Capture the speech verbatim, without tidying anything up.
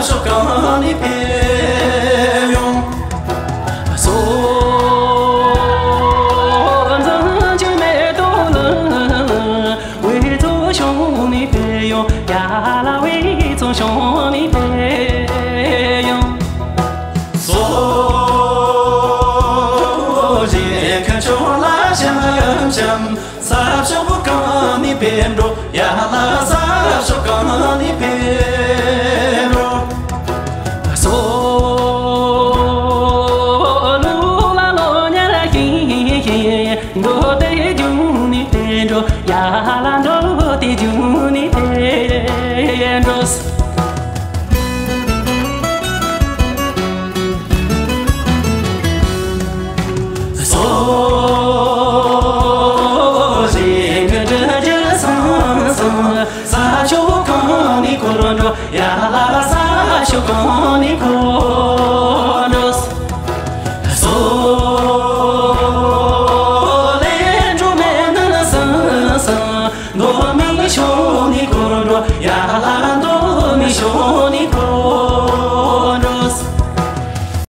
ཕྱོགས་གང་ནས་ཕེབས་ཡོང་། སོ་འཛམ་གྱི་མེ་ཏོག་ལ། དབུས་གཙང་ཕྱོགས་ནས་ཕེབས་ཡོང་། ཡ་ལ་དབུས་གཙང་ཕྱོགས་ནས་ཕེབས་ཡོང་། སོ་གཞན་ཁ་ཕྱོགས་ལ་ཤམ་ཤམ། ས་ཕྱོགས་གང་ནས་ཕེབས་འགྲོ། ཡ་ལ་ས་ཕྱོགས་གང་ནས་ཕེབས་འགྲོ། སོ་ལུ་ལ་ལོ་ཉ་ར་ཤིང་ཤིང་། མདོ་སྟོད་རྒྱུད་ནས་ཕེབས་འགྲོ། ཡ་ལ་མདོ་སྟོད་རྒྱུད་ནས་ཕེབས་འགྲོ། སོ་ཞིང་གི་དྲི་ཆུ་སང་སང་། ས་ཕྱོགས་གང་ནས་འཁོར་འགྲོ། ཡ་ལ་ས་ཕྱོགས་གང་ནས་འཁོར་